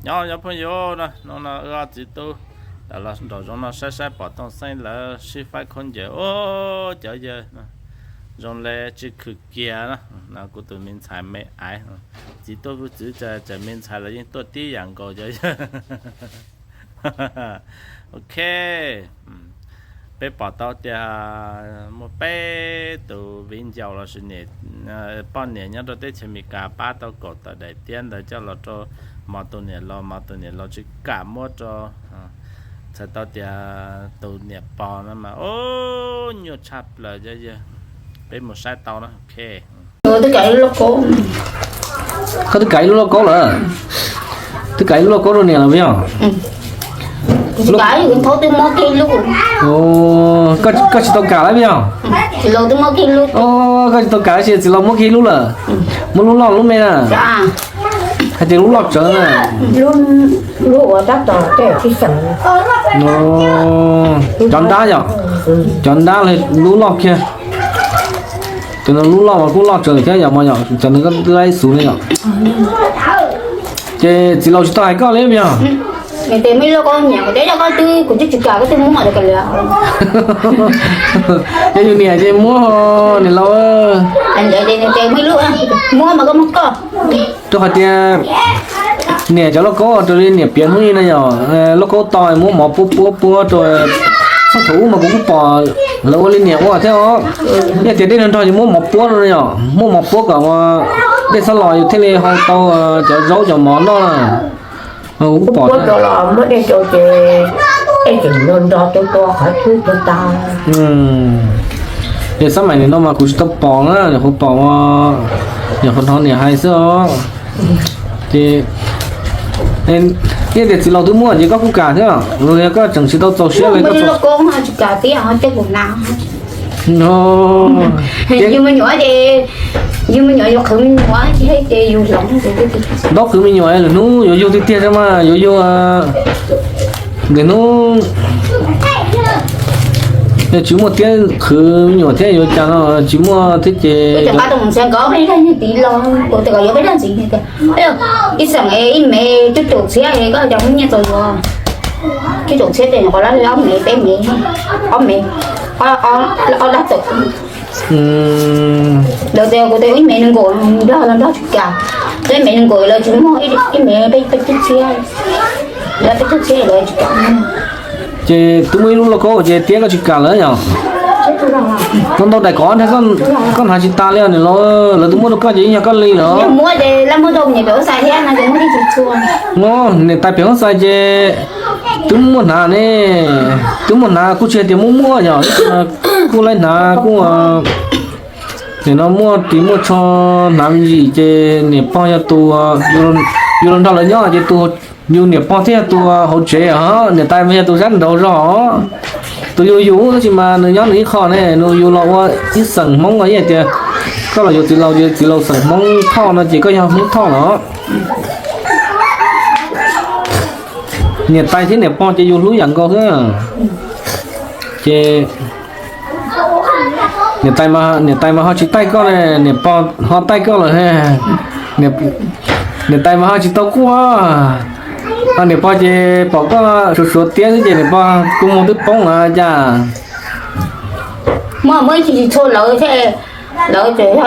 Nyob nyob phooj ywg na, hnub no wb ob txiv tub tawm los nraum zoov no saib saib pom Tooj Xeeb lawv sib faib khaub ncaws, o, cov yawg zoo li tsis khwm kiag na. No kuv tus me ntxhais me aiv, txiv tuaj vwj txiv, txawm me ntxhais los yeej tuaj tib yam nkaus cov yawg. Ok, peb pom tau tias muaj peb tus viv ncaus los sis poj niam nyob rau teb chaws Amelikas pab tau kaum tawm daim tiab ntawd coj los rau Mos tus niam laus, Mos tus niam laus tsis kam muab rau, txhais tau tias tus niam pog no mas, o, nyuaj tshaj plaws cov yawg. Peb mus saib tau na, ok. Koj twb kav ib lub lauj kaub lawm? Twb kav ib lub lauj kaub rau niam lawm puas yog? Koj tsis tau kam lawm puas yog? Koj tsis tau kam tab sis txiv laus muab kiag ib lub lawm. Muab lub loj lub me na? Hais tias lub loj tsawv na. Cov nrab yom, cov nrab lub loj kiag. Cov no lub loj mas kuj loj tsawv thiab yom, mas yom, cov no koj twb laib xus ne yom. Ces txiv laus tsis tau hais koj li puas yog? Yog yus niam ces muab, niam laus. Rau qhov tias niam cov lauj kaub raws li niam piav hnub ib no yom, lauj kaub to muab mov puab puab puab rau. Txog thaum ub mas kuv kuj pom lawv ua li niam ua thiab os. Yog tias dej nrog nrog ces muab mov puab rau no yom, muab mov puab kom dej txhob los yus thiaj li hau tau cov zaub cov mov noj na. Kuv pom rau los muab dej rau ces dej tseem nrog nrog tua tua qhov twb tua tag. Ces xab maim nim no mas kuv tsis tau pom na, nyuam qhuav pom, nyuam qhuav hnov niam hais xwb os. Ces yog tias txiv laus twb muab ces koj kuj kam thiab los yog koj tseem tsis tau txaus siab li koj txaus? Ntaub qhwv me nyuam lwm hnub yuav yug tiag tiag mas yuav yug lwm hnub tsis muaj tiab qhwv me nyuam thiab yuav cas no tsis muaj thiab ces ib xeem ib me twb caum txhiab, koj cov muaj nyiaj txaus yuav twb caum txhiab ces nyuam qhuav lab ob me peb me, ob me, ob lab tawm. Lawv tias kuv tias ib me nees nkaum nrog los nrog tsis kam, ib me nees nkaum lawv tsis muaj, ib me peb caug txhiab, lawv peb caug txhiab lawv tsis kam. Ces twb muaj ib lub lauj kaub ces tiab koj tsis kam lawm yom? Tau ntau daim kov ntag, koj hnav tsis tas li os niam laus, lawv twb muab rau koj ces yeej yog koj li lawm. Niam tais pem Hoob Xais ces twb muaj hnav ne, twb muaj hnav kuj tsis hais tias muaj muaj yom, kuj laib hnav kuj nim no muaj ris muaj tsho hnav me ntsis ces niam pog yog tus, yus los nrog lawv nyob ces tus, yus niam pog thiaj yog tus hauv tsev os, niam tais mas yog tus zab nraud zog os. Tus yus yus tab sis mas nws nyob nws ib qho ne, nws yus los ua ib xeem Hmoob ib yam tias koj los yuav txiv laus ces txiv laus xeem Hmoob Thoj no ces koj yog Hmoob Thoj los. Niam tais thiab niam pog ces yus hlub yam nkaus xwb. Ces niam tais, niam tais mas ho tsis taij koj ne, niam pog ho taij koj lawm. Niam tais mas ho tsis tau quaj. Niam pog ces pom koj suav suav tiab xwb ces niam pog kua muag twb poob lawm cas. Muaj muaj ib txhia tsis txhua lawv thiab, lawv tseem yog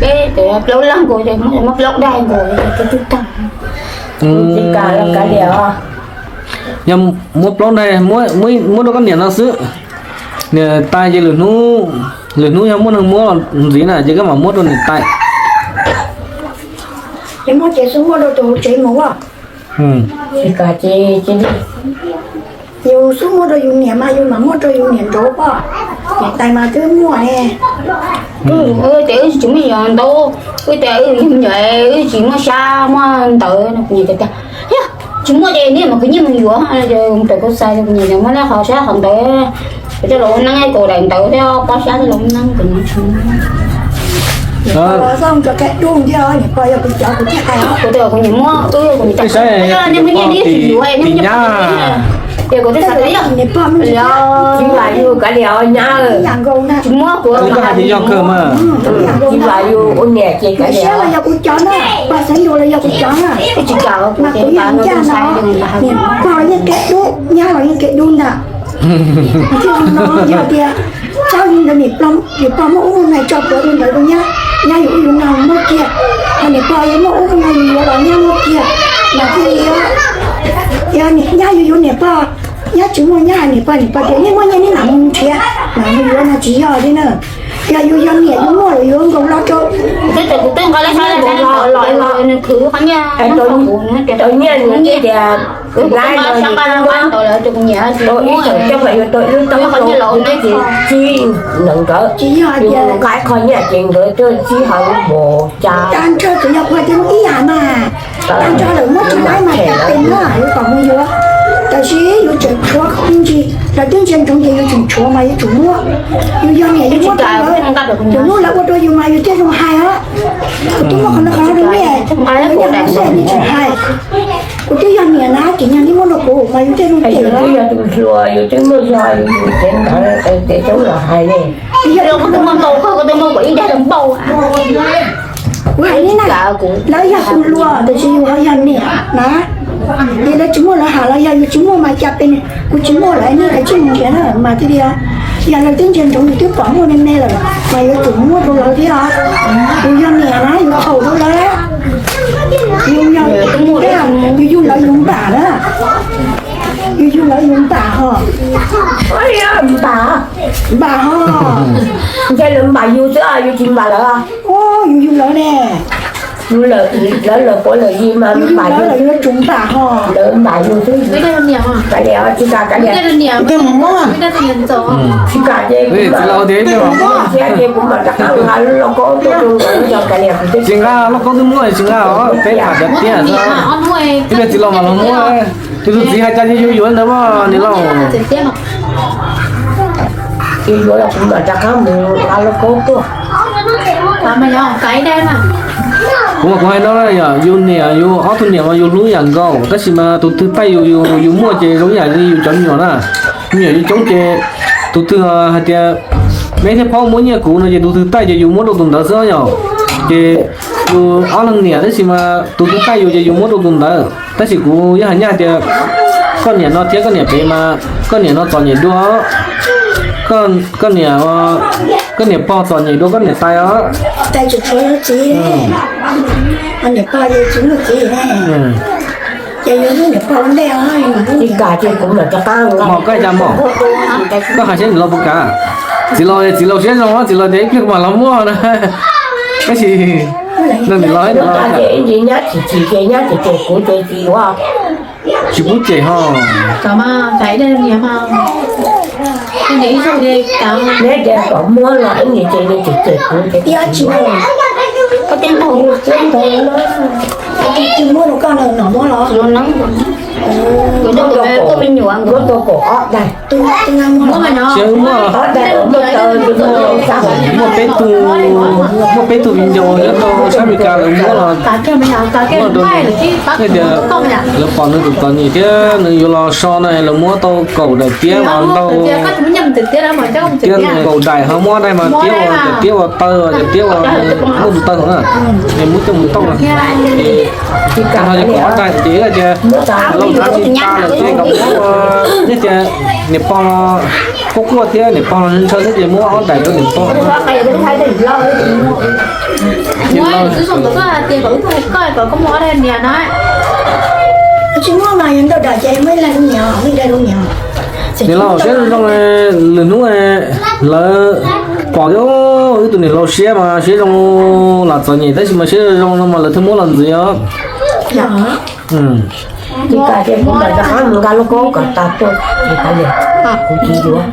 peb tseem yog plaub leeg nkaus ces muab plaub daig nkaus twb tag. Tsis kam los kav liam os. Yog muab plaub daig, muab rau koj niam no xwb. Niam tais ces lwm hnub, lwm hnub yog muaj neeg muab los ntxiv na ces koj mam muab rau niam tais. Ces muab ces xub muab rau tus hauv tsev mus. Yus xub muab rau yus niam mas yus mam muab rau yus niam nraud poj. Niam tais mas twb muaj ne. Tias wb tsis muaj nyuam ntau, wb tias wb yug me nyuam wb tsis muaj xyab muaj ntawv no, kuv niam tias, yog tsis muaj ces niam mas khwv nyiaj mus yuav. Tawm kuv xav kuv niam tias muab lab qhov xyab qhov ntawv, kuv coj los ua neeb, kaum daim ntawv thiab pob xyab coj los ua neeb, kuv niam tsis muaj. Kuv tias kuv niam muab, kuv niam tias, nej muaj nyiaj nej tsis yuav, nej muab nyiaj. Tsis vam yus kav liam nyab, tsis muab kuv. Tsis vam yus ua niam ces kav liam. Yog kuv cov na, pog xeeb ntuas los yog kuv cov na, mas kuv yeej ncaj no, niam pog yeej kev dub, nyab los yeej kev dub ntag. Thiaj li no yog tias txhob li ntawd, niam pog muab ub muab no tso plhuav li ntawd rau nyab, nyab yuav ub yuav no muab kiag, ho niam pog yuav muab ub muab no yuav los nyab muab kiag, mas thiaj li yog nyab yuav yuav niam pog, nyab tsis muaj nyab hais niam pog, niam pog tias nej muaj nyiaj nej mam mus nrhiav mam mus yuav no tsis yog li na. Yog yus yog niam yus muaj lawm yuav nkaus los rau. Rau nyiaj tias, tsis yog tias nqa qho nyiaj ces nkawd tuaj txib hauv mus cas. Tag nrho tsuas yog qhua tias ib yam mas, tag nrho lawm muab tsis laib mas caj pes no yuav kom mus yuav, tab sis yus tseem tshuav me ntsis, lawv twb ntsia ntsoov ces yus tseem tshuav mas yuav tsum muab. Yus yog niam yus muab rau lawv, lwm hnub lawv ua rau yus mas yus thiaj zoo hais os. Kuv twb muab qhov no qhov no rau nej, lawv yog hais xwb nej tseem hais. Kuv twb yog niam na, ces yog nej muab rau kuv mas yus thiaj zoo cem os. Yus twb yog tus hluas, yus twb muaj zog, yus tseem ntawd ces coob los hais li. Kuv hais li na, lawv yog tus hluas tab sis yus ho yog niam na, ces lawv tsis muaj lawv hais los yog yus tsis muaj mas cas pes, kuv tsis muaj lawm nej kav tsij mus nrhiav na mas thiaj li. Yog lawv twb ntsia ntsoov yus twb pom muaj me me lawm mas yuav tsum muab rau lawv thiab os. Yus yog niam na yus haum rau lawv, yus yog, yus yug lawv yus npam na, yus yug lawv yus npam ho, npam ho. Ntshe lawv npam yus xwb, yus tsis npam lawv. Yus yug lawv ne, lawv lawv puav lawm yus mas npam yus, lawv npam yus xwb. Kav liam, tsis kam kav liam, tsis kam ces kuv mam rov qab nqa lub lauj kaub tuaj rau nkawd, yog kav liam kuv tsis nqa, lauj kaub twb muab tsis nqa os, peb tham tiag tiag xwb. Ib pliag txiv laus mam los muab. Tus tus txiv hais cas yus yuav ntawd mas niam laus. Yus yuav los kuv mam rov qab mus nqa lauj kaub tuaj. Kuv mas kuv hais no, yog yus niam yus ob tug niam mas yus hlub yam nkaus tab sis mas tus twg taij yus, yus muaj ces zoo yam li yus cov me nyuam na. Me nyuam yus coob ces tus twg hais tias meb thiab phob muab nyiaj kuv no ces tus twg taij ces yus muab rau tus ntawd xwb yom. Ces yus ob leeg niam tab sis mas tus twg taij yus ces yus muab rau tus ntawd. Tab sis kuv yeej hais nyab tias koj niam no thiab koj niam pem mas koj niam no txom nyem dua. Koj niam, koj niam pog txom nyem dua koj niam tais os. Tais tshuav txiv, niam pog tsis muaj txiv. Ces yus hlub niam pog ua ntej os. Tsis kam ces kuv mam rov qab. Mog, koj cas mog? Koj hais seb niam laus puas kam. Txiv laus, txiv laus siab zoo, txiv laus tias ib pliag kuv mam los muab na. Tab sis no niam laus, niam laus ces nyab tsis tsis ces nyab tsis ces kuv ces tsis yuav. Tsis pub cem ho. Neb tias kom muab los ib nim ces nws tsis cem kuv ces tsis muab. Tsis muab rau koj na, nom muab los. Muab rau kaum ob daim. Siab muaj, muaj peb tug, muaj peb tug viv ncaus nyob rau sab Amelikas lawv muab los, muab rau nws, tias lawv pom nws tus txom nyem thiab nws yuav los so no lawv muab tau kaum daim tiab mas ntau. Tiab kaum daim ho muab daim mas tiab ua, tiab ua taw, tiab ua muaj tus taw na, es muab coj mus tauj no. Ces no ces kaum ob daim ces tias laus txav tsis tas lawm ces kom muab, neb tias niam pog no quaj quaj thiab niam pog no ntshaw thiab ces muab ob daim rau niam pog. Niam laus siab zoo, lwm hnub lawv pom tias wb tus niam laus siab mas siab zoo, lam txom nyem tab sis mas siab zoo no mas lawv thiaj muab los ntxiv os. Tsis kam ces kuv mam rov qab mus nqa lauj kaub kom tas tuaj ces kuv tsis yuav.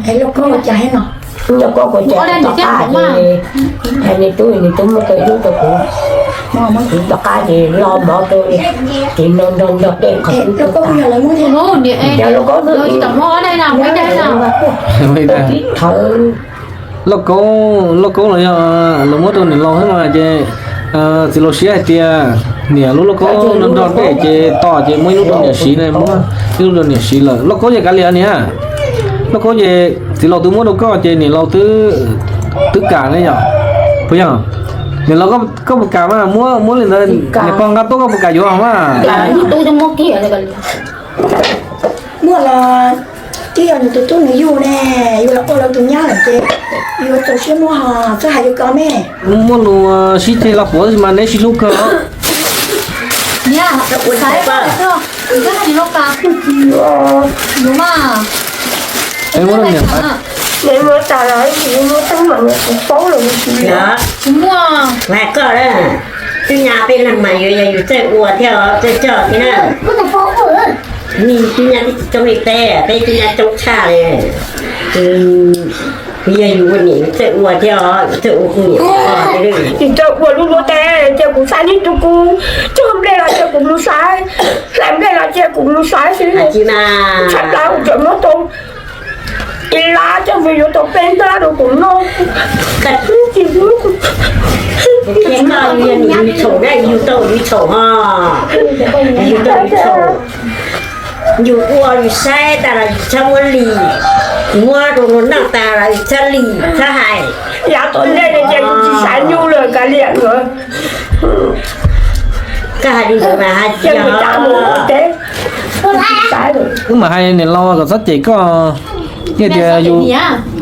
Lauj kaub kuv ces tom qab ces hais nws tub, nws tub muab tau ib lub rau kuv. Kuv tom qab ces lo mov rau ces no nrog nrog dej qhov twb tau tas. Lauj kaub, lauj kaub, lauj kaub los yog lawv muab rau niam laus xwb mas ces txiv laus siab hais tias Niam, lub lauj kaub nrog nrog dej ces to ces muab ib lub rau niam siv na, muab ib lub rau niam siv lawm. Lauj kaub ces kav liam niam, lauj kaub ces txiv laus twb muab rau koj ces niam laus twb kam ne yom, puas yog? Niam laus, koj puas kam mas, muab muab li ntawd, niam pog nqa tuaj koj puas kam yuav mas? Muaj los twb yog nws tus tub nws yug ne, yuav los ua lawv tus nyab lawm ces yuav txaus siab muaj ho txawj hais yuav koj me. Muaj lus sib ceg los puav tab sis mas neb sib hlub kawg os. Tsis muaj. Tub nyab peb leeg mas yuav yog yus txawj ua thiab os, txawj coj thiab na. Tub nyab twb tsis coob li peb, peb tub nyab coob tshaj li. Yog yus ua niam yus txawj ua thiab os, yus txawj ua kuv niam. Tsis txawj ua lub luag tes, cia kuv xav neb tus kuv cog nplej los cia kuv mus xaiv, hlais nplej los cia kuv mus xaiv xwb. Tshaj plaws kuv tseem muab tau ib lab coj mus yuav tau peb ntab rau kuv noj. Yus txhaum na, yus tau yus txhaum ho, yus tau yus txhaum. Yus ua yus saib tas los yus txhob muab lim, muab rau luag noj tas los yus txhob lim txhob hais. Yav tom ntej no ces kuv tsis xaiv nyuj lawm, kav liam lawm. Koj hais li ntawd mas hais tias wb mam hais niam laus kom txhob cem koj. Yog tias yus,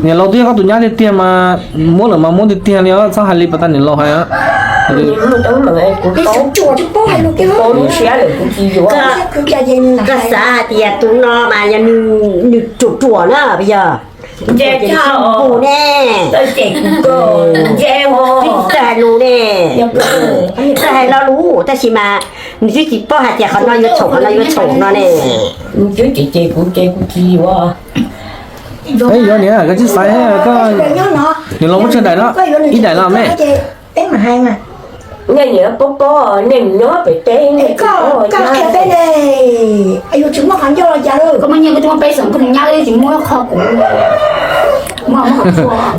niam laus twb yog koj tus nyab tiag tiag mas, muab lawm mas muab tiag tiag li os, txhob hais li pas tas niam laus hais. Koj xav hais tias tus no mas yog nws ruam ruam na, yog nce hu ne, txawj hais lus ne, txawj hais lo lus tab sis mas nws twb tsis paub hais tias qhov no yuav txhaum qhov no yuav txhaum no ne. Peb yuav niam, koj tsis xaiv, koj, niam laus muab tsawg daim no, ib daim no me. Nej niam paub paub, nej nyob pem teb, nej koj qhia peb ne, yus tsis muaj qhov ncauj los cas lawm. Koj muaj nyiaj koj tsis muab peb xeem, koj mus nyab tsis muab qho kuv.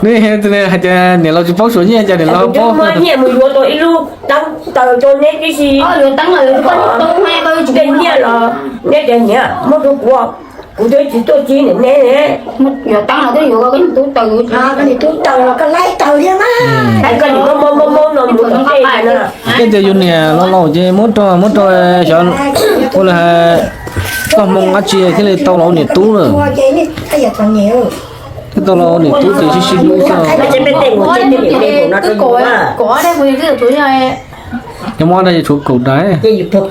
Neb hais tias niam laus tsis paub suav nyiaj, cas niam laus paub. Muaj nyiaj mus yuav tau ib lub teeb taws rau neb tib si. Tej nyiaj los neb tias niam muab rau kuv, kuv twb tsis tuaj txib niam neb. Tub taws los koj laib taws thiab mas. Koj niam muab muab muab no mus tom tej no. Koj tias yus niam laus laus ces muab rau, muab rau xyov ua li hais koj hmoo dab tsi thiaj li tau los ua niam tub lawm. Thiaj tau los ua niam tub ces sib sib hlub xwb. Yog muab dab tsi tshuav kaum dais, cov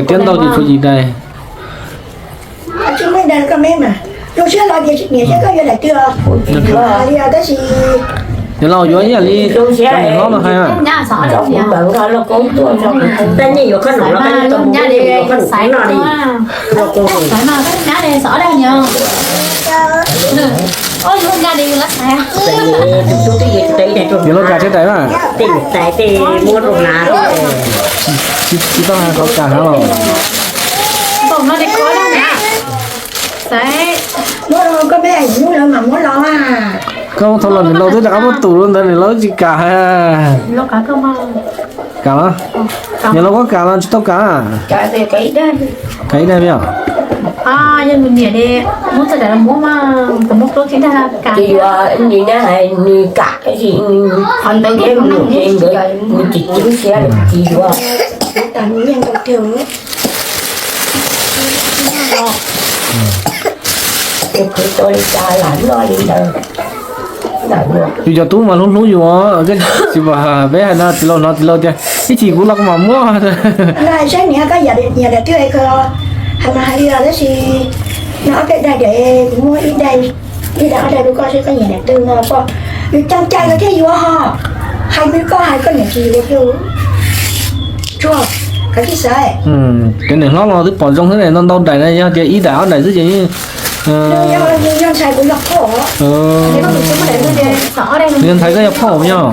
tiab ntau ces tshuav yim dais. Niam laus yuav ib yam li cov niam hlob no hais. Niam laus kam tsawg dais na? Tsis tau hais qhov kam hab los. Koj thaum los niam laus twb rov qab muab tus rau ntawd niam laus tsis kam. Kam los? Niam laus koj kam los tsis tau kam? Kam ib daim os. Nws kam, nws tsis txiv siab tsis yuav. Yus cov tub mas hlub hlub yus, koj tsis pom peb hais no txiv laus hnov txiv laus tias ib chim kuv los kuv mam muab. Saib niam koj nyiam daim twg hais mas hais li os, tab sis no ob peb daim, kuv muab ib daim, ib daim ob daim rau koj seb koj nyiam daim twg no poj. Yus cog cai lawv thiaj yuav ho. Hais li koj hais koj niam tsis yuav thiab. Tsuag, koj tsis xav. Cov niam hlob los twb pom zoo xwb, ntau ntau daim na, yog tias ib daim ob daim xwb ces yog ntshai kuv yog phauj. Yog ntshai koj yog phauj yog.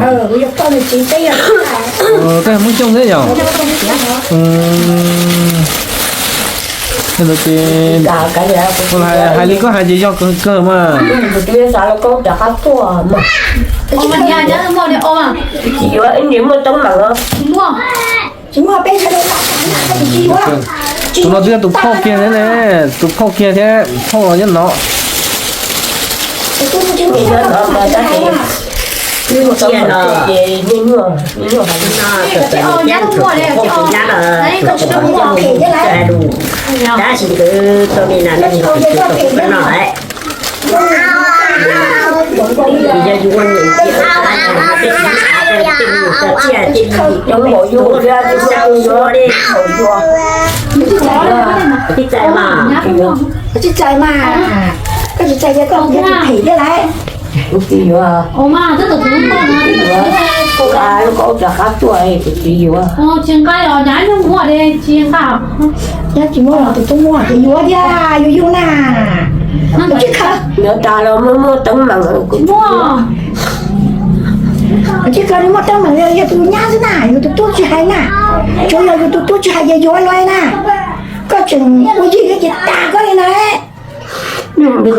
Koj yog Hmoob Xyooj thiab yog? Hais li koj hais ces yog kawg mas. Muaj toob mam. Tus no twb yog tus phauj kiag thiab ne, tus phauj kiag thiab phauj los nyob no. Tab sis nkawd tau li na, nej mus tus tus no lawm. Yog yus ua niam yus ua txiv, tej me nyuam txiv, tej me nyuam coob npaum yus li, tus xyab tus suav li. Tsis txais mas, tsis txais mas, koj tsis txais ces koj yuav tus phem thiab lauj. Kuv tsis yuav, kuv lub koj ua rov qab tuaj, kuv tsis yuav. Nyab tsis muaj los tus tub muaj ces yuav thiab, yuav yus na. Tsis khaws, yuav tas los muaj muaj teeb meem, tsis khaws, muaj teeb meem yog tus nyab xwb na, yus tus tub tsis hais na. Tsuav yog yus tus tub tsis hais ces yuav luaj na. Koj tseem ua yig thiab ces tas koj li na.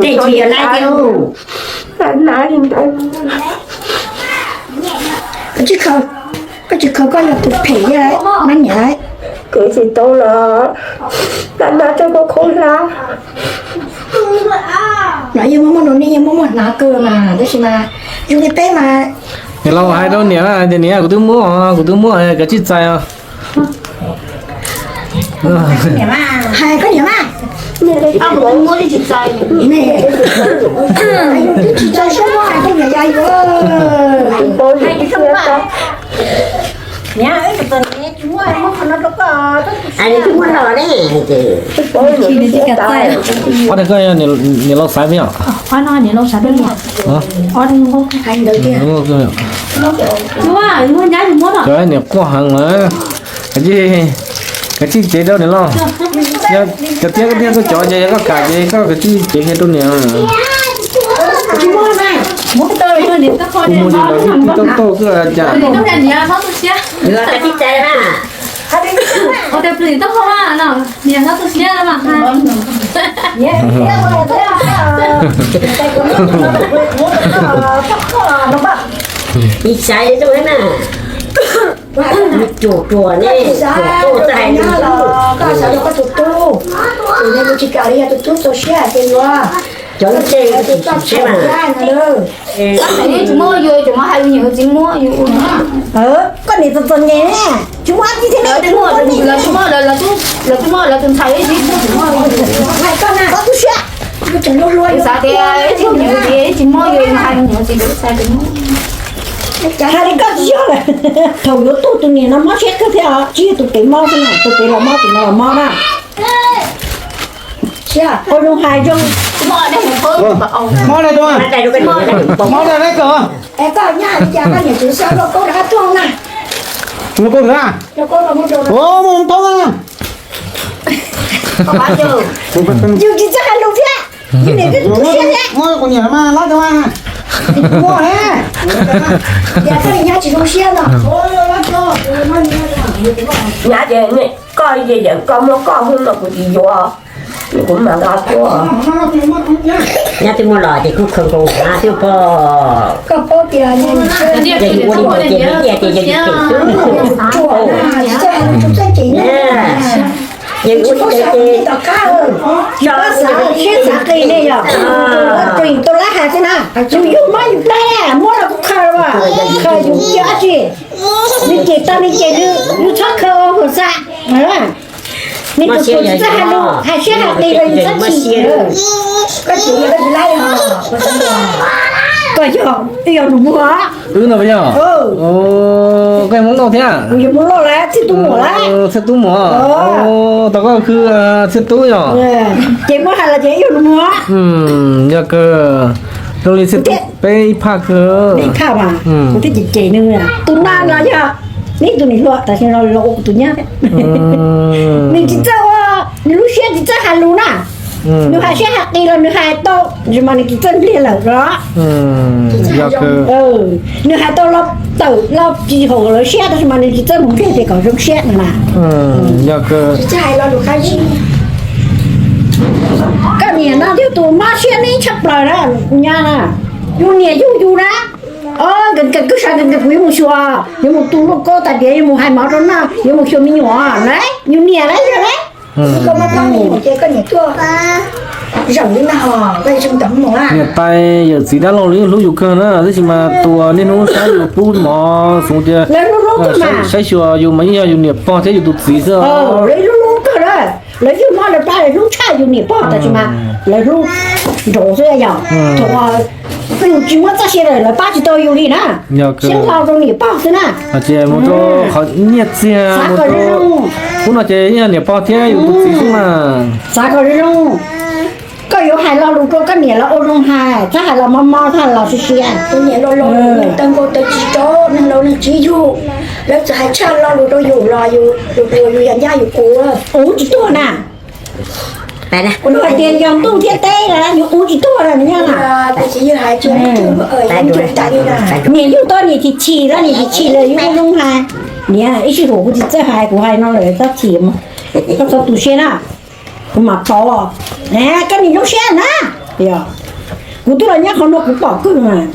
Tej tsis yog lawm. Koj tsis khaws, koj tsis khaws koj yog tus phem thiab mas niam. Kuv tsis tau los, tab mas rau koj khaub hlab. Los yeej muaj muaj nus nej yeej muaj muaj hnav kawg mas, tab sis mas zoo li peb mas. Niam laus hais rau niam hais tias niam, kuv twb muab, kuv twb muab, kav tsij txais os. Hais koj niam mas, twb tsis txais siab muab hais koj niam yog yuav. Niam, twb muab los ne. Ob tug koj niam laus xaiv peb yom? Ob no niam laus xaiv peb yom? Ob tug. Niam quaj heev lawm. Kav tsij, kav tsij cev rau niam laus. Yog cov thiab koj thiab koj cov ces yog koj kam ces koj kav tsij cev kiag rau niam. Kuv mus li ntawd twb tau tau xwb cas. Ib sab li tus na, ruam ruam ne, ruam tuaj txawj hais lus. Koj xav rau koj tus tub, tus ne kuv tsis kam li yog tus tub txaus siab hais tias yuav, cov ntse tus tub txaus siab mas. Tsis muaj, yus tsis muaj hais lus nyiam txiv muab yus. Koj niam txom txom nyem ne, tsis muaj txiv thiab ne, tsis muaj, lawv tsis muaj, lawv tsis muaj, lawv tus ntxhais tsis muaj, tsis muaj. Hais koj na, txaus tu siab, yus tseem hluas hluas, yus xav tias tsis muaj, yus hais lus nyiam txiv, lawv tsis muaj. Cas hais li koj tsis yog lawm. Thaum yuav tuaj tus niam no mob siab kawg thiab os, tsis yog tus pem mob xwb na, tus pem los mob, tus no los mob na. Ua zoo hais zoo. Mob dai, mob dai kawg. Es koj nyab li cas koj niam tsis xav lauj, koj rov qab tuaj na. Mus koj rau, mus koj na. Yus tsis txawj hais lus thiab. Yus niam twb tu siab thiab. Muab kuv niam mas lab rau mas. Muab ne. Yog koj li nyab tsis zoo siab no. Nyab ces koj, yawm koj muab koj hu no kuv tsis yuav. Kuv mam nqa tuaj. Nyab twb muaj los ces kuj khaws nkaus na twb pom. Koj paub tias yus ua li ntawd ces nws tias ces yog yus phem xwb. Yus ua li ntawd ces so siab xav qis ne yog. Tau lab hais xwb na, yus yug mob yus plab, muab los kuv khaws, khaws yus ua dab tsi? Nws cem tau nws cem nws, yus txhob khaws ua hauv xav. Nws tus tus tsis txawj hais lus, hais siab hais qis los yus txhob chim. Koj chim, koj tsis lab, koj yog, yog nus muag. Wb no yog? Koj yog Hmoob Lauj thiab? Kuv yog Hmoob Lauj lawm, Txhiaj Tub Muam lawm. Txhiaj Tub Muam. Tau koj khwv Txhiaj Tub yog? Ces muab hais los ces yog nus muag. Yog kawg, zoo li Txhiaj Tub peb ib phaj kawg. Ib phaj mas, kuv thiaj cem cem nws. Tus no los yog neb tus niam hluas, tam sim no los ua kuv tus nyab thiab. Nws tsis txawj ua, nws lub siab tsis txawj hais lus na. Nws hais siab hais qis los nws hais tau, tab sis mas nws tsis txawj npliag lawm los. Nws hais tau los tawm los tsis haum lawv siab, tab sis mas nws tsis txawj mus npliag tias kom zoo siab no na. Tsis txawj hais lo lus qab zib. Koj niam no yog tus mob siab neb tshaj plaws na, nyab na. Yus niam yug yus na. Nkawd kwj sab nkawd, kuv yuav mus xyuas, yuav mus tu lauj kaub tas tias yuav mus hais mov rau noj, yuav mus xyuas me nyuam na, yus niam lawm yog lawm. Koj muaj plaub me nyuam ces koj niam tuaj zaum li no, koj tsis tau mus na. Niam tais yawm txiv dab laug los yeej hlub yus kawg na, tab sis mas tus niaj hnub saib yus pub mov xwb tias, saib xyuas yus mas yeej yog yus niam pog thiab yus tus txiv xwb. Lawv hlub hlub kawg na, lawv yug mob lawv pab lawv hlub tshaj yus niam pog, tab sis mas lawv hlub nraud xwb yog. Thaum yus tsis muaj txoj sia lawm lawv pab tsis tau yus li na. Siab hlo rau niam pog xwb na. Ces mus rau qhov nyiaj txiag, ub no ces yeej yog niam pog thiab yus tus txiv xwb mas. Xav kom zoo zoo, koj yuav hais lo lus rau koj niam los ua zoo hais, txhob hais los mob mob, txhob hais los siav siav. Tus niam laus laus, neeg tawv nkaus tawv tsis tso, neeg laus neeg tsis yug, lawv txawm hais tshaj lo lus rau yus los yus, yus yam ncaj yus quv, quv tsis tuag na. Kuv hais tias yog ntuj thiab teb los yus quv tsis tuag na, nyob na. Niam yug tau niam chim chim los niam chim chim los yus ua zoo hais. Niam, ib sij hawm kuv tsis txawj hais, kuv hais no lawm txhob chim, koj txhob tu siab na. Kuv mam pauv, koj niam zoo siab na. Kuv twb los nyob qhov no kuv pom kawg mas.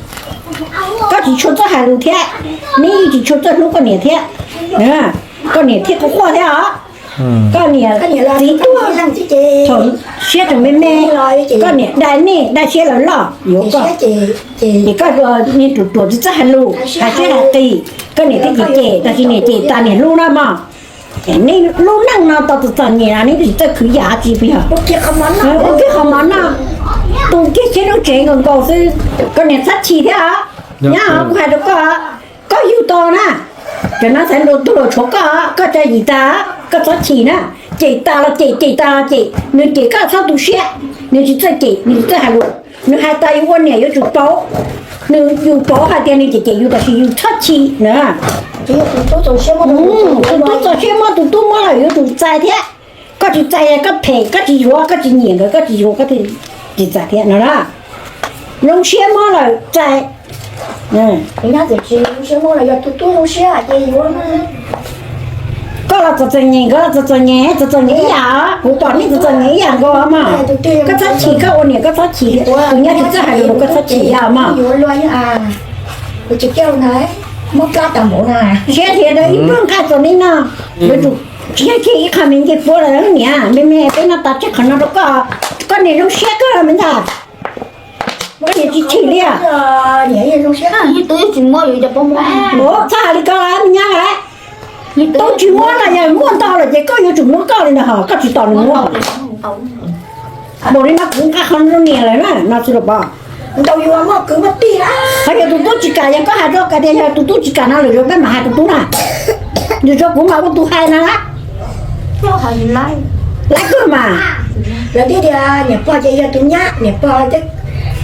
Koj tsis tshua txawj hais lus thiab, neb yeej tsis tshua txawj hlub koj niam thiab. Koj niam thiab kuv quaj thiab os. Koj niam txiv tuag, thaum siab tseem me me, koj niam dai nej dai siab los loj yuav koj. Ces koj niag ruam ruam tsis txawj hais lus, hais siab hais qis, koj niam thiaj cem cem, tab sis niam cem tas niam hlub na mog. Nej lub neej no tau txom txom nyem no neb tsis txawj khwv yam tsi pes yog. Ua kiag qhov mov noj, tu kiag siab lub tsev nkaus nkaus xwb, koj niam txhob chim thiab os. Nyob kuv hais rau koj, koj yug tau na, cov no xaiv luag tug luag tshuav koj, koj tsa yim tas, koj txhob chim na. Cem tas los cem, cem tas los cem, nws cem koj txhob tu siab, nws tsis txawj cem, nws tsis txawj hais lus. Nws hais tas yus ua niam yuav tsum pauv, nws yus pauv hais tias nws cem cem yus tab sis yus txhob chim na. Tus tub txaus siab muab tus tub muab lawm yuav tsum txais thiab. Koj tsis txais koj phem, koj tsis yuav, koj tsis nyiam nkawd, koj tsis yuav, koj thiaj tsis txais thiab no na. Zoo siab muab lawm txais. Koj los txom txom nyem, nkawd los txom txom nyem, txom txom nyem ib yam, kuv pom nej txom txom nyem ib yam nkaus mog. Koj txhob chim, koj ua niam koj txhob chim, tus nyob tsis txawj hais lus koj txhob chim yog mog. Siab tias ib pluag nqaij txom li no, yuav tsum tsis yog kiag ib qho me ncej puab lawm niam, me me peb noj tas tseg qhov no rau koj, koj niam zoo siab kawg me ntag. Koj niam tsis chim li. Txhob hais li ko me nyab, tub tsis muab los yog muab ntau lawm ces koj yuav tsum muab koj li ntawd ho koj tsis tos nws muab. Npaum li no kuv nqa qhov rau niam lawm na no xwb los pom. Ntau yuav muaj kwv muaj tij. Qhov yog tus tub tsis kam, yog koj hais rau kam tias yog tus tub tsis kam no lwm zaus peb mam hais tus tub na. Lwm zaus kuv mam ua tus hais na. Lawv kawg mas, lawv thiaj tias niam pog ces yog tus nyab, niam pog thiab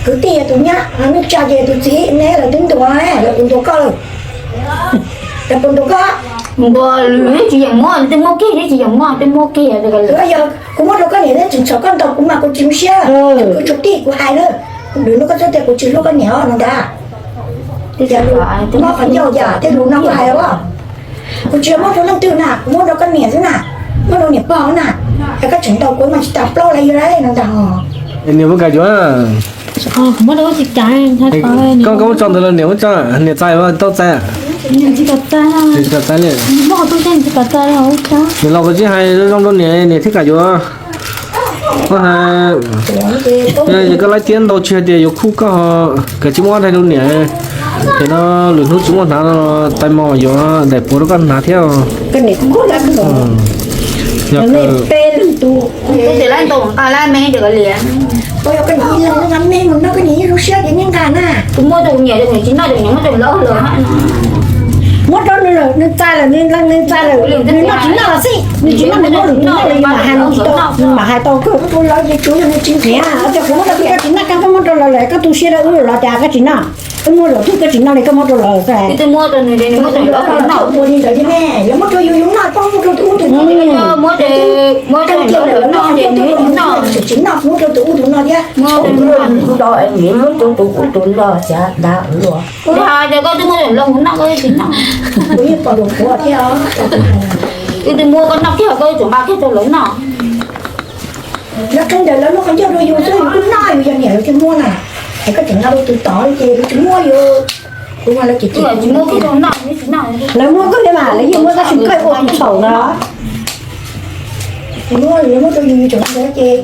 kwv tij yog tus nyab, neej tsa ces yog tus txiv, neb lawv twb ntuas, lawv puas ntuas koj lawm? Lawv puas ntuas koj? Ntuas, lwm tsis yeem muab, twb muab kiag, twb tsis yeem muab, twb muab kiag. Yog kuv muab rau koj niam thiab tseem txhom koj ntaus kuv mas kuv tsis zoo siab. Kuv tsuas tij kuv hais na, lwm hnub koj txhob tias kuv tsis hlub koj niam no ntag. Mob qhov ncauj yam tej lus no kuv hais os. Kuv tsis muab rau leej twg na, kuv muab rau koj niam xwb na, muab rau niam pog na. Es koj tseem ntaus kuv mas tsis tas plaub los yog no ntag. Niam muab kam yuav. Koj, koj muab tso ntawd los niam muab tso, niam txais tau txais. Tsis kam txais li. Niam laus koj tsis hais zoo rau niam, niam thiaj kam yuav. Koj hais, yog koj laib tiab ntau tsis hais tias yuav khuj koj, koj tsis muab daig rau niam. Ces no lwm hnub tsis muaj hnav no, tais mos yuav daim puav rau koj hnav thiab. Muab rau nws lawm, nws txais lawm, nws lees nws txais lawm, nws noj tsis noj los xij, nws tsis noj nws muab lwm tus noj los yus mam hais, nws tsis tau, nws mam hais tau kawg. Niam, ces kuv muab rau koj tsis noj, koj muab rau lawv lawm koj tu siab rau wb los cas koj tsis noj? Wb muab lwm tus koj tsis noj li koj muab rau lawv xwb. Muab rau yus yus noj, koj muab rau tus ub tus no, muab rau tus ub tus no, tsis noj, muab rau tus ub tus no thiab. Muab rau tus ub tus no thiab. Kuv yeej pom tus puav thiab. Wb twb muab koj noj kiag koj tseem nqa kiag rau lawv noj. Lawv qhia ntawm lawv lub qhov ncauj rau yus xwb, yus twb noj yus yog niam lawv thiaj muab na. Es koj tseem nqa rau tus tod ces lawv tsis muab yus. Lawv muab koj li mas lawv yeej muab tab sis koj ua tus txhaum no. Lawv muab rau yus yus tseem ntawd ces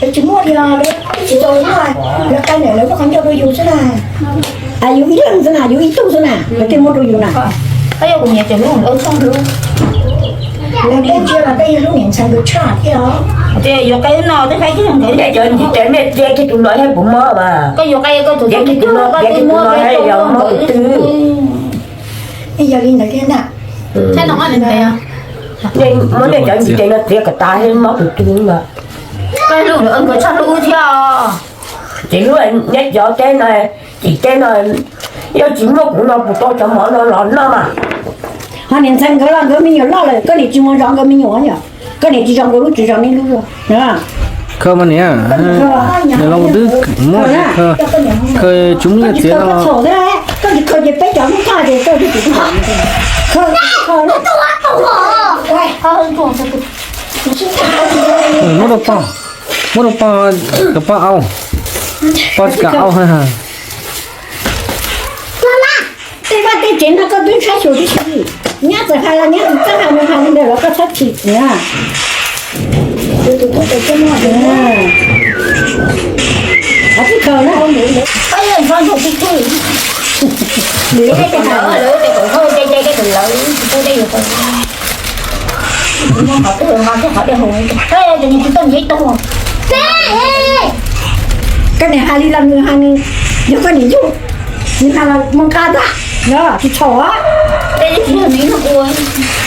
lawv tsis muab li os, lawv tsis tau lawv muab, lawv qai ntawm lawv lub qhov ncauj rau yus xwb na. Yus ib leeg xwb na, yus ib tug xwb na, lawv thiaj muab rau yus na. Lawv peb ntsia los peb yog lub niam ntxhais nkawd tshaj thiab os. Cov niag txiav kiag tus no thiab puas mob as? Cov niag tus no, cov niag tus no thiab yog mob tus twg? Yog li ntawd thiab ntag. Muab nej cov niag txiav no txiav kom tas thiab mob tus twg no. Koj lub nkawd tshaj hlub wb thiab. Ces lub neb cov teb no, txiv teb no, yog tsis muaj kuv no kuv tau cov mov no los noj mas. Ho niam ntxhais nkawd los nkawd me nyuam loj lawm, koj niam tsis mus zov nkawd me nyuam yom, koj niam tsis zov nkawd lub tsis zov neb lub. Khaws mas niam, niam los twb muab khaws, tsis muaj nyiaj txiav no. Koj tsis khaws ces peb cov hnub thaj ces koj twb tsis khaws. Muab rau pog, muab rau pog, kom pog au, pog tsis kam au. Tej vaj tej tsev no koj twb saib xyuas tib si, nyab txawm hais los nyab tsis txawj hais, nws hais li ntawd los koj txhob chim na. Twb khaws na. Koj niam hais li los nws hais, yog koj niam yug, nws hais los mus nqa ntag, yog tsis txhaum.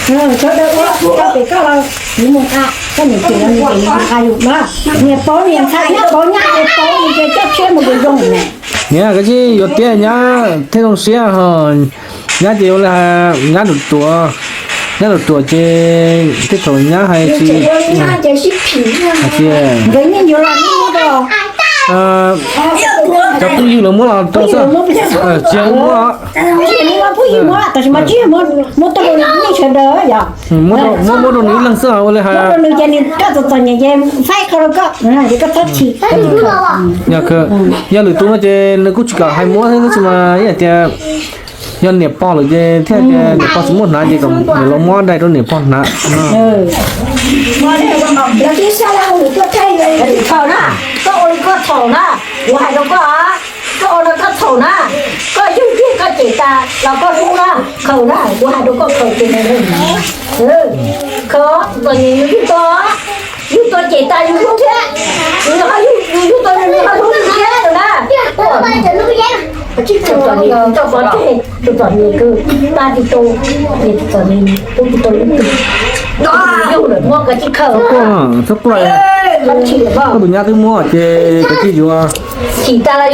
Sawv daws ua tau pem koj los nws mus nqa, koj niam cem los nws cem nws mus nqa yus na. Niam pauv niam ntxhais, nyab pauv nyab, niam pauv nws ces coj tshiab mus yuav zoo na. Niam, koj tsis yuav tiab nyab thiaj zoo siab ho. Nyab ces ua li hais nyab ruam ruam, nyab ruam ruam ces tej thaum nyab hais tsis, hais tias nkawd yeej yuav los muab rau cov phooj ywg lawv muab los rau xwb, tsis yog muab. Phooj ywg muab tab sis mas tsis yog muab tuaj rau nej sawv daws yom. Muab muab rau nws ib leeg xwb ua li hais. Rau nws ces nws koj txom txom nyem ces faib qhov rau koj ces koj txhob chim. Yog lwm tus no ces nws kuj tsis kam hais muab thiab tab sis mas ib yam tias yog niam pog lawm ces thiaj tias niam pog tsis muab hnav ces kom los muab dai rau niam pog hnav. Khaws na, koj ua li koj txhaum na, kuv hais rau koj, koj ua li koj txhaum na, koj yug tiag koj cem tas los koj hlub na, khaws na, kuv hais rau koj khaws ces nws, khaws, txom nyem yus yug tau, yug tau cem tas yus hlub thiab, yus yug tau nws ho hlub yus thiab na. Txom nyem txoj kov tseg, tus txom nyem kawg, pab tsis tau, txom nyem pub tsis tau ib tug, yug lawm muab koj tsis khaws. Txhob quaj, koj tus nyab twb muab ces koj tsis yuav. Chim tas los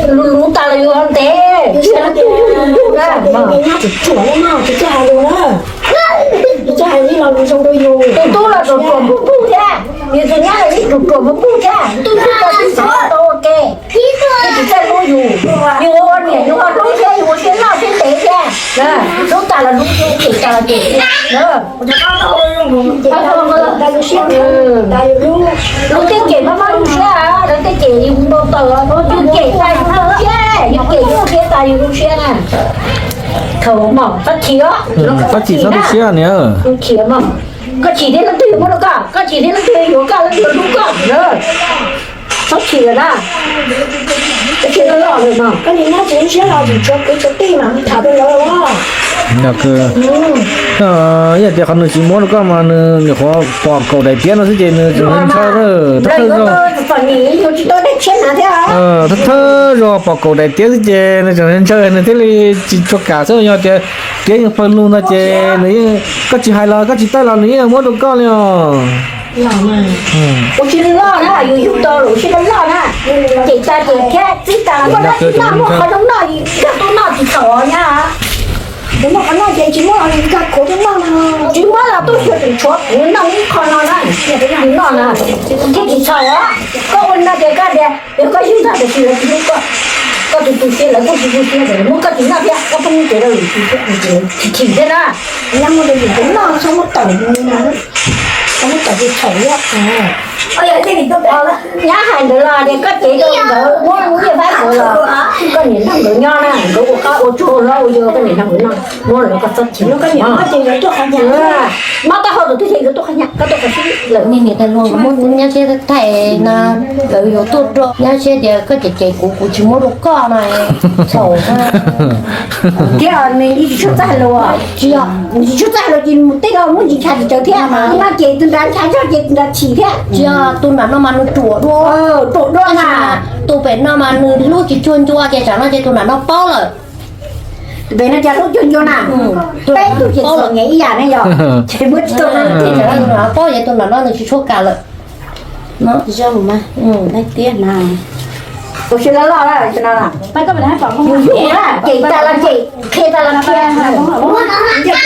luv tas los yus ho ntev. Tus tub los ruam ruam pug pug thiab, yus tus nyab los yeej ruam ruam pug pug thiab, tub tub tau tsis xav tau ua ke. Yus tsis txawj hlub yus, yus ua niam yus ho hlub thiab yus ua siab loj siab ntev thiab. Hlub tas los hlub thiab, cem tas los cem thiab. Lawv tej cem mab mab lub siab, lawv tej cem yus ntau taws, yus cem tas yus lub siab, yus cem yus thiab tas yus lub siab na. Thaum mom txhob chim os, txhob chim txhob tu siab niam. Khiav mas, koj chim thiab leej twg yuav muab rau koj, koj chim thiab leej twg yuav koj, leej twg yuav hlub koj na. Txhob chim lawm na. Koj chim loj loj lawm mas, koj niam nyab tsis lub siab los tsis tshuav kwv tshuav tij mas tham rau lawv os. Yog tias qhov nws tsis muab rau koj mas nws nyuam qhuav pom kaum daim tiab no xwb ces nws tseem ntshaw, thawj thawj zaug, thawj thawj zaug pom kaum daim tiab xwb ces nws tseem ntshaw nws thiaj li tsis tshua kam xwb. Yog tias tiab yeej pawg lug ntag ces nws yeej, koj tsis hais los koj tsis txhawj los nws yeej muab rau koj li os. Ua siab loj na, yus yug tau lawm ua siab loj na. Cem tas ces thiab txib tas los koj noj tsis noj, muaj qhov zoo noj koj tuaj noj tsis txhaum nyab. Yus muaj qhov noj ces tsis muaj los yus nkag khuav tuaj noj no. Tsis muaj los tuaj xyuas tseem tshuav kuv noj ib qho no na, yus noj na, thiaj tsis txhaum os. Koj ua li no ces koj tias yog koj yug tag tiam sis lawv tsis hlub koj, koj tus tu siab lawv kuj tsis tu siab, muab koj tsis noj thiab koj pheej cev rau lwm tus thiab, chim thiab na. Nyob muaj rau yus tus noj txhob muab tawm na, txhob muab tawm tus txhaum thiab. Nyab hais ntawd los tias koj cev rau nkawd muab lub nyiaj faib ntawd los koj niam nrog nkawd nyob na, nkawd ua qab ua tsuag hlob ua yau, koj niam nrog nkawd noj, muab los koj txhob chim. Mob taub hau tus twg ces nkawd tuaj qhov nyab, koj tuaj qhov xwb lawm. Niam tais hluas muab nyab siab thaij no, lawv yuav tuaj rau nyab siab tias koj cem cem kuv, kuv tsis muab rau koj no. Txhaum thiab, nws tsis tshua txawj hais lus, tsis tshua txawj hais lus ces tej zaum muab ntsis ncha tsis tsawv thiab, no ces tus nrad ncha zog ces tus nrad chim thiab. Tsis yog, tus nram no mas nws ruam dua, ruam dua na. Tus pem no mas nws hlub tsis cuag ncua ces tsam no ces tus nram no paub lawm. Tus pem no cas hlub cuag ncua na, peb tug ces txom nyem ib yam ne yog, ces muab tsis tau na. Paub ces tus nram no nws tsis tshua kam lawm. Tus siab loj loj no, cem tas los cem, qhia tas los qhia. Tias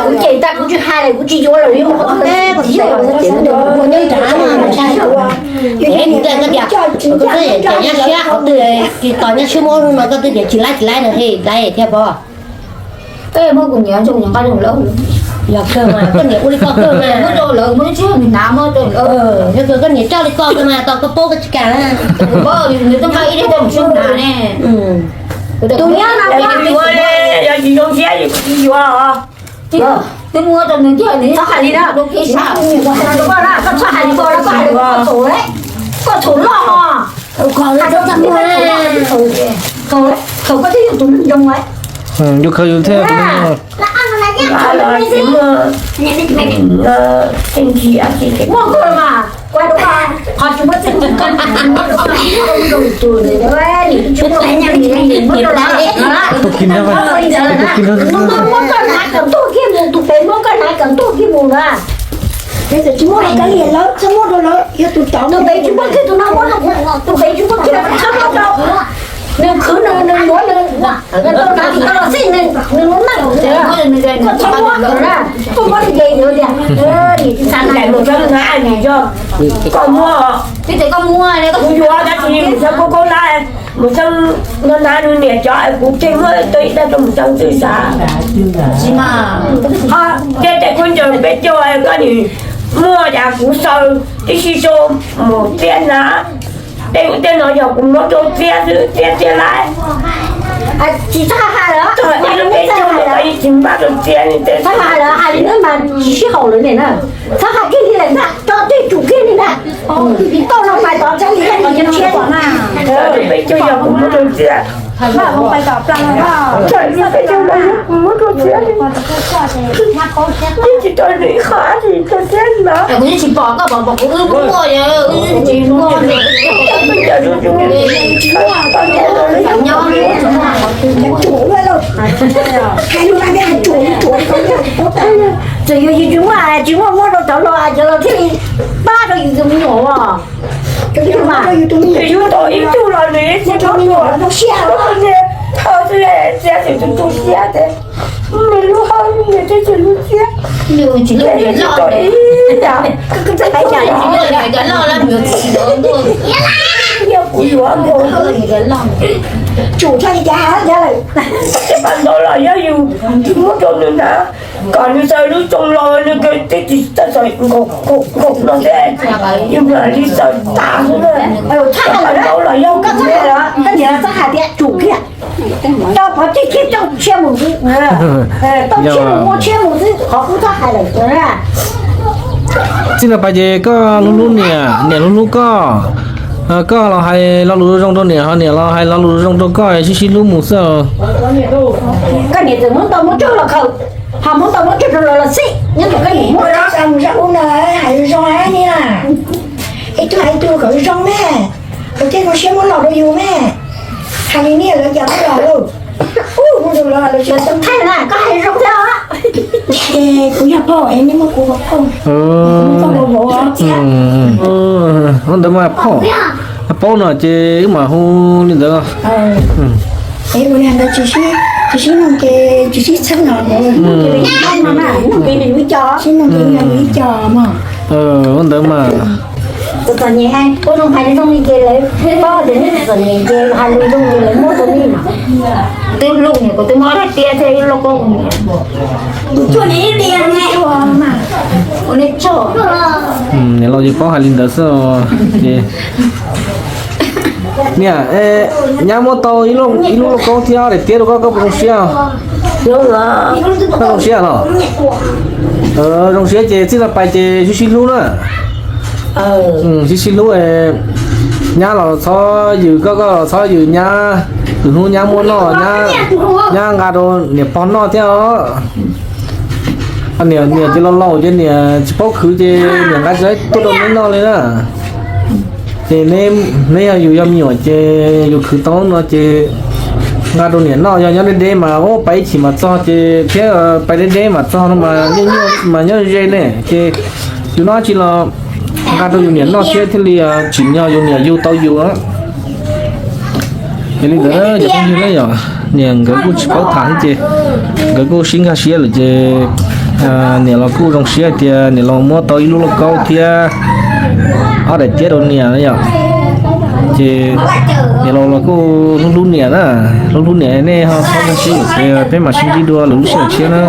kuv cem tas kuv tsis hais lawm, kuv tsis yuav lawm. Koj tias, koj twb cem nyab siab, qhov twg tsis tos nyab siab muab no koj twb tias tsis laib tsis laib no, he laib thiab pob. Koj muab kuv niam ntsoo nqa rau lawv. Yog kawg mas, koj niam ua li ko kawg mas. Muab rau lawv, muab lub tswb nws hnav muab rau lawv. Yog kawg koj niam coj li ko kawg mas, tos koj paub koj tsis kam na. Nws twb nqa ib daim rau mus sib hnav ne. Tus nyob no, yog tsis zoo siab ces kuv tsis yuav os. Twb muab rau nws thiab, nws txhob hais li na. Koj txhob hais li ko, koj hais li ko txhaum, koj txhaum loj os. Koj twb yog tus neeg zoo lawm. Yus khaws yus thiab tus neeg zoo. Muaj kawg mas, qhov tsis muaj txij muaj nkawm, muab koj hnav kom ntuag kiag mus, tus pem muab koj hnav kom ntuag kiag mus na. Tsis muaj rau koj li lawv, txhob muab rau lawv, yog tus tod tus pem tsis muaj kiag, tus no muab rau, tus pem tsis muaj kiag, txhob muab rau. Nws khwv nws, nws yuav nws, nws tau hnav tsis tau los xij nws, nws lub neej. Koj txhob muab, koj muab li ces yuav tias, nim tsis xav hais mus txhob hnav nws yog koj muab, kuv yuav tab sis mus txhob kub kub na, mus txhob no hnav nws niam cov, kuv tseg muab tau ib tag rau mus txhob txwj xav. Ho tej tes khaub ncaws peb caug koj nim muaj cas kuv xaws tib si rau mus txiab hnav. Tej ub tej no yog kuv muab rau txiab xwb, txiab txiab laib. Tsis txhob hais lawm, txog ib lub peb caug no tsis npaj rau txiab li, txhob hais lawm, hais li ntawd mas tsis sib haum lawm ne na. Txhob hais kiag li lawm ntag, tso twj ywm kiag li ntag. Tau no mas tod tseeb li, peb caug yog kuv muab rau txiab. Peb caug no yog kuv muab rau txiab li. Yeej tsis tau nws ib qho dab tsi rau txiab li na. Kuv yeej tsis pom koj pom, pom kuv wb muaj, wb tsis muaj. Txawm yus tsis muaj, tsis muaj muab rau cov laus, cov laus thiaj li pab rau yus tus me nyuam os. Yus tau ib tug los nws tsis tau muaj, tau siab, txiab txim tus tu siab ces nws lub hau nws tsis lub siab. Tsis tau ib yam. Yog kuv yuav nkaus, tsum tshaj li cas, yog lawm, tej pas ntau los yog yus muab rau nws na, kom nws xaws lub tsoo los nws twb tsis txawj xaws nkaus no xwb, yus mam li xaws tas xwb na. Pas ntau los yog koj txhob hais, koj niam txhob hais tias tsum kiag, tau pov tseg kiag, tau tshiab mus xwb, tau tshiab mus, muaj tshiab mus xwb, qhov kuv txhob hais lawm. Txij no pas ces koj hlub hlub niam, niam hlub hlub koj. Koj los hais lo lus zoo rau niam, ho niam los hais lo lus zoo rau koj, sib sib hlub mus xwb. Koj niam txawm muab ntau muab tsawg los khaws, ho muab ntau muab tsawg rau lawv los xij, nyob ntawm koj niam muaj. Ua mus zoo ub no, hais zoo ni, ib tug hais ib tug kom zoo me, kom tej zoo siab muab los rau yus me. Hais li niaj lawv cas muab los lauj. Ub, mus rau lawv, lawv tsis tau thaij na, koj hais zoo thiab os. Kuv yog phauj es nej muab kuv ua phauj, muab koj ua vauv. Ua ntawd mas phauj, paub no ces wb mam hu li ntawd. Es ua li ntawd tsis sib, tsis sib noog ces tsis sib txheeb no, sib noog ces yog ib co mog. Ua ntawd mas. Kuv txom nyem hais, kuv zoo hais zoo li ces lawv paub tias nej txom nyem ces hais lus zoo li lawv muab rau nej mas. Twb hlub niam, kuv twb muab rau tiab thiab ib lub koob niam. Niam laus ces paub hais li ntawd xwb ces. Niam, nyab muab tau ib lub lauj kaub thiab daim tiab rau koj, koj puas zoo siab? Koj zoo siab los? Zoo siab ces txij no pais ces sib sib hlub na. Sib sib hlub, nyab los txhob yws koj, koj los txhob yws nyab. Lwm hnub nyab muab noj, nyab nqa rau niam pog noj thiab os. Niam, niam ces laus laus ces niam tsis paub khwv ces niam nqa tsis tau tuaj rau neb noj li na. Ces neb yog yus yog me nyuam ces yus khwv tau no ces nqa rau niam noj, yog nyob deb deb mas ua pais ib chim mam txog ces thiab pais deb deb mam txog no mas yeej nyuaj mas nyob ze ne ces yus noj tsi los nqa rau yus niam noj thiab thiaj li tsim nyog yus niam yug tau yus. Yog li ntawd cov phooj ywg na yom, niam nkawd kuj tsis paub tham thiab ces nkawd kuj sib nkag siab lawm ces niam los kuj zoo siab hais tias niam los muab tau ib lub lauj kaub thiab ob daim tiab rau niam na yom. Ces niam laus los kuj hlub hlub niam na, hlub hlub niam, nej ho txhob nkag siab ces peb mam sib ntsib dua lwm lub sij hawm tshiab na.